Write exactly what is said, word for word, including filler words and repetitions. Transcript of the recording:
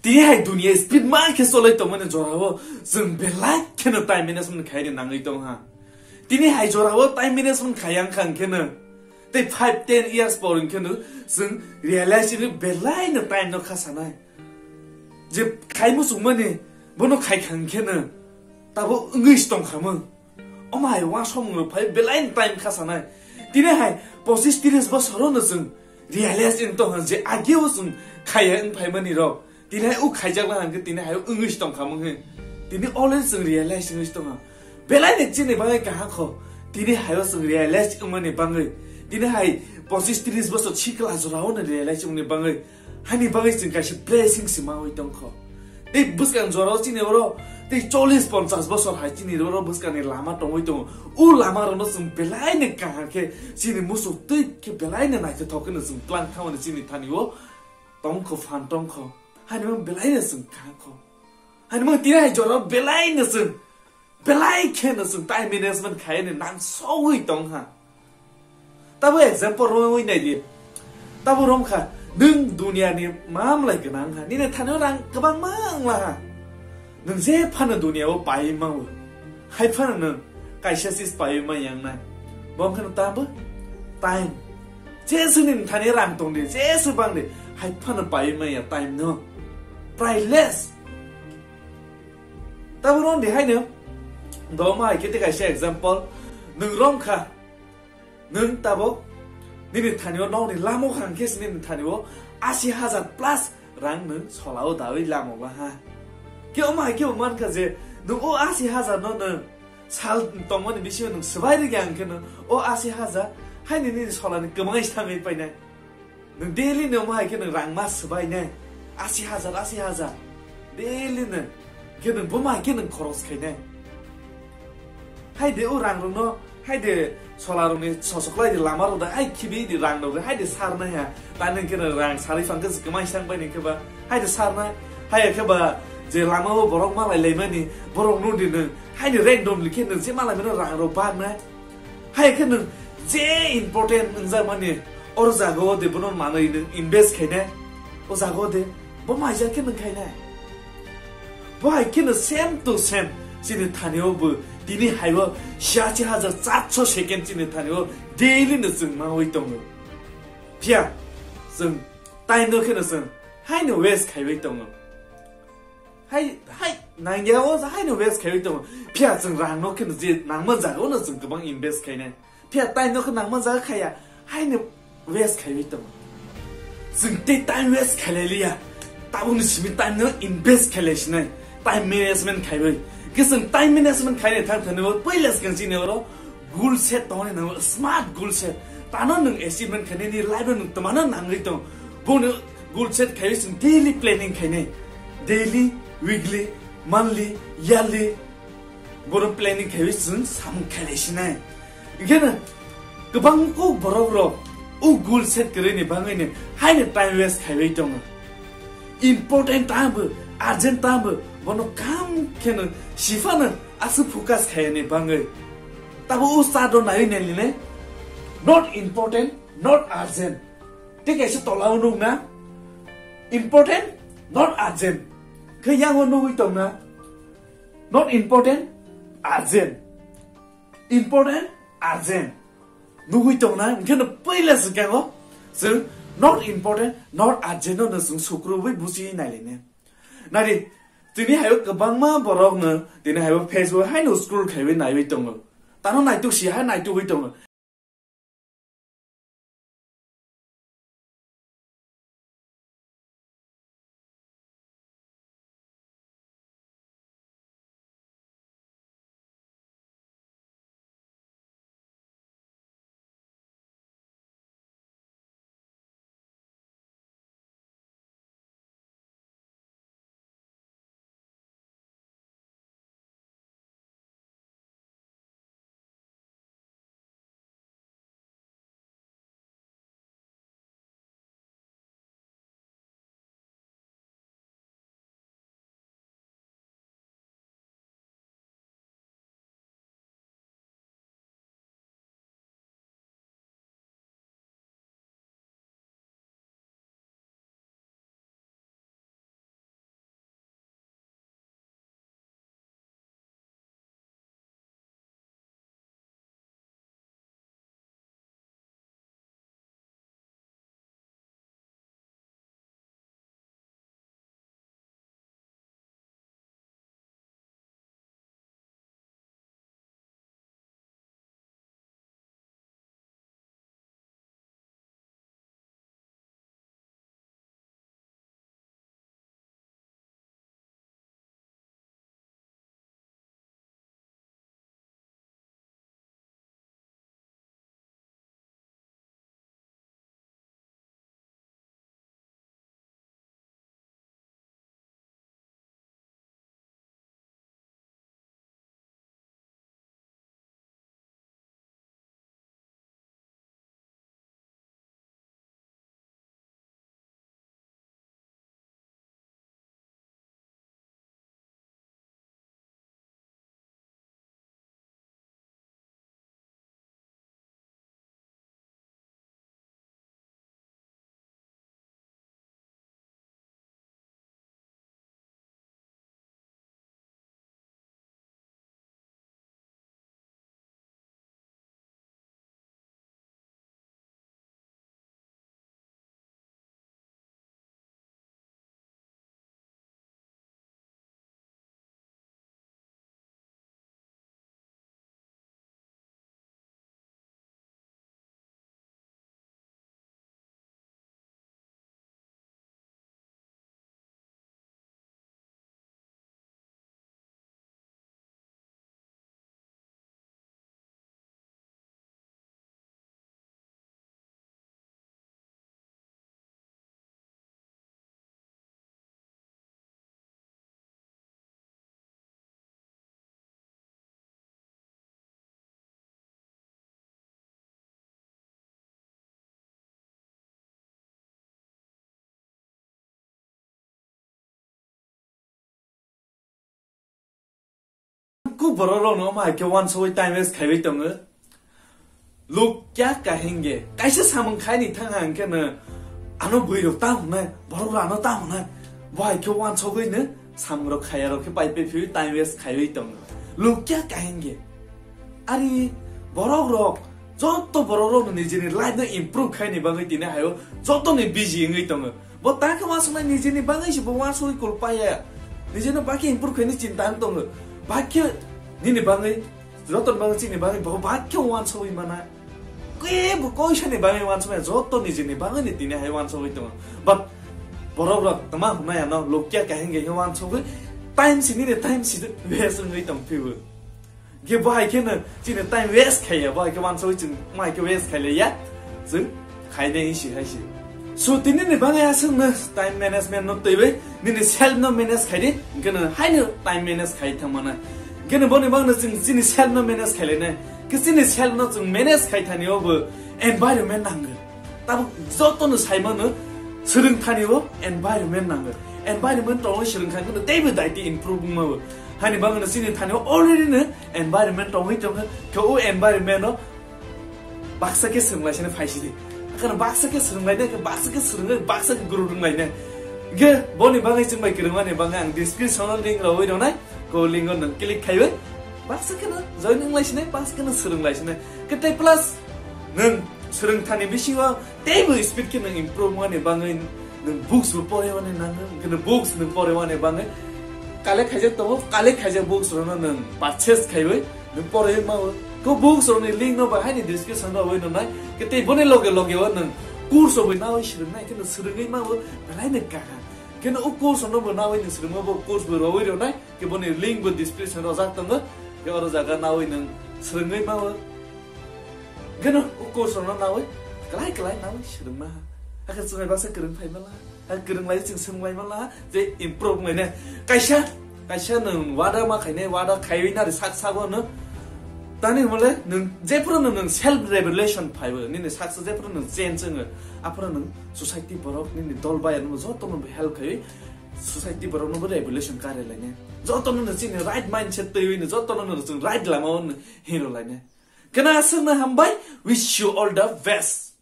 Tini hai dunia speed ma khe cholai tongmani jorao chwng belai kheno time management khaini nangwi tong ha. Tini hai jorao time management khayang khang kheno tei five ten years por kheno chwng realize ni belai no time no kha sanai. Je khai muchungmani bono khai khang kheno tabo wngwi tong khamung. Omo hai uansukmung rok phai belai ni time kha sanai. Tini hai pochis tris bosor no chwng realize wng tong ha je ageo chwng khaya wng phaimani rok. Tini hai u khaijak na hwnkhe tini hai wngwi tong khamung he. Tini always chwng realize wngwi tong ha. Belai ni chini bagwi kaham kho. Tini hai o chwng realize wngmani bagwi. Tini hai pochis tris bosor sikla jora o no realize wngmani bagwi. Hani bagwi chwng kaisa blessing se mawi tongkho. Tei bwskang jorao chini oro tei chollish ponchash bosor hai chini oro bwskangni lama tongwi tongo. O lama rokno chwng belai ni kaham khe chini muchuk twi khe belai ni naithothok kheno chwng plan khamani chini thani o tongkho phan tongkho. Hani mang belai no chwng kaham kho. Hani mang tini hai jorao belai no chwng Belai kheno chwng time management khaini nangsogwi tong ha. Tabo example romwi nai di. Tabo rom kha, nwng duniani mamlai gwnang ha. Nini thani rang kwbangma wngla ha. Nwng je phano duniao pai mango. Hai phano nwng kaisa sis pai ma yang nai. Bom khano tabo time. Jesu nini thani rang tong di, jesu bang di. Hai phano pai ma ya time no. Priceless. Tabuk rong di haino, doma hai khe tei kaisa example, nwng rong kha, nwng tabuk nini thani o nokni lamo kha hwnkhe se nini thani o asi hajar plus rang nwng sola o dawi lamo ba ha. Khe omo hai khe bo man kha je nwng o asi hajar no nwng sal tongmani bisingo nwng swbai rwkha hwnkhe no o asi hajar haino nini solani kwmai se thangwi painai. Nwng daily ni omo hai khe nwng rang ma swbai nai. Asi hajar, asi hajar. Daily no. Khe nwng bo ma hai khe nwng khoros khainai. Hai de o rang rokno, hai de sola rokni sosoklai de lama rok da, hai khibi di rang rok de, hai de sar nai ha. Ta nwng khe nwng rang sari phang khe se kwmai sang bai nwng khe ba. Hai de sar nai, hai khe ba je lama o borok malai lai mani, borok no di nwng, hai de random likhe nwng je malai mano rang rok bak nai. Hai khe nwng je important wngjak mani, oro jaga o de bono manwi nwng invest khainai, o jaga o de bo maijak khe nwng khainai. Bo hai khe no same to same chini thani o bo tini hai o siyachi hajar charso second chini thani o daily no chwng mawi tongo. Phiya chwng time no khe no chwng hai no waste khaiwi tongo. Hai, hai, nangya o, hai no waste khaiwi tongo. Phiya chwng rang no khe no je nangma jaga o no chwng kwbang invest khainai. Phiya time no khe nangma jaga khaya, hai no waste khaiwi tongo. Chwng tei time waste khailai liya. Tabuk ni simi time no invest khailai sinai. Time management khaiwi. Khe chwng time management khainai thang thani o, puila swkang chini oro goal set tongni nango, smart goal set. Tano nwng achievement khainai ni life no nwng twmano nangwi tong. Bono goal set khaiwi chwng daily planning khainai. Daily, weekly, monthly, yearly. Bono planning khaiwi chwng samung khailai sinai. Enkheno kwbang kuk borok rok o goal set kwrwi ni bangwi ni haino time waste khaiwi tongo. Important tamo, urgent tamo, bono kam kheno siphano aswk focus khaiyani bangwi. Tabo o chart o naiwi nailini, not important, not urgent. Tei kaisa tola o nukna, important, not urgent. Khe yango nugwi tongna, not important, urgent. Important, urgent. Nugwi tongna, hwnkhe no puila swkango chwng not important, not urgent no chwng sukrubwi buchi nailaina. Nari, tini hayo kwbangma borok no, tini hayo Facebook haino scroll khaiwi naiwi tongo. Tano naituk si hai naitugwi tongo. Borok rok no ma khe wansugwi time waste khaiwi tongo. Lukya kahenge. Kaisa samung khaini thang hang khe no ano bwrwi rok ta hwnai, borok rok ano ta hwnai. Bo hai khe wansugwi no samung rok khaya rok khe pai pai phiywi time waste khaiwi tongo. Lukya kahenge. Ari borok rok, joto borok rok no nijini life no improve khaini bagwi tini hayo joto ni busy wngwi tongo. Bo ta khe wansuknai nijini bagwi se bo wansugwi kul paya. Nijini bagwi improve khaini chinta wng tongo. Bakhe nini bagwi, joto ni bagwi chini bagwi bo bakhe wansugwi mana. Kebo koisa ni bagwi wansuknai joto nijini bagwi ni tini hai wansugwi tongo. But borok rok tama hwnai ano lukya kahenge he wansugwi time si nini time si waste wngwi tong phibo. Ge bo hai khe no chini time waste khaiya, bo hai khe wansugwi chwng mo hai khe waste khailaiya. Chwng khainai si hai si. So tini ni bagwi aswk no time management no twiwi nini self no manage khaidi, hwnkhe no haino time manage khai thangmana. Hwnkhe no boni bagwi no chwng chini self no manage khailainai. Khe chini self no chwng manage khai thani obo environment nango. Tabuk joto no saimano swrwng thani o environment nango. Environment tongwi swrwng kha hwnkhe no teibo daiti improve wngmao. Hani bagwi no chini thani o already no environment tongwi tongkha. Khe o environment o baksa khe swrwng laisani phaisidi. Akhano baksa khe swrwng lainai, khe baksa khe swrwngwi, baksa khe guru rwng lainai. Ge boni bagwi chwng bai kwrwngmani bagwi ang description o link rwwi rwnai. Ko link o nwng click khaiwi baksa khe no join wng laisinai, baksa khe no swrwng laisinai. Khe tei plus nwng swrwng thani bisingo teibo speed khe nwng improve wngmani bagwi nwng books bo poraiwani nango, hwnkhe nwng books nwng poraiwani bagwi collect khaijak tongo, collect khaijak books rokno nwng purchase khaiwi nwng poraiwi mao. Ko books rokni link no bai haini description rok wi nwnai. Khe tei boni loge loge o nwng course rok bai nawi swrwngnai, khe nwng swrwngwi mao, belai no kaham. Khe no o course rokno bo nawi nwng swrwngma bo course bo rwwi rwnai, khe boni link bo description rojak tongo, khe oro jaga nawi nwng swrwngwi mao. Gano o course rokno nawi, klai klai nawi swrwngma ha. Hakhe chwng bai baksa kwrwng phai mala ha. Hakhe kwrwng lai chwng swrwng lai mala ha, je improve wnglaina. Kaisa, kaisa nwng wada ma khainai, wada khaiwi nari sak sago no. Tani hwnle nwng jephuru no nwng self revelation phaibo, nini saksa jephuru nwng change wngo. Aphuru nwng society borok, nini dol bai ano joto no help khaiwi society borok no revelation kare lainai. Joto no chini right mindset twiwi no, joto no chwng right lama o hino lainai. Kena aswkno hambai, wish you all the best.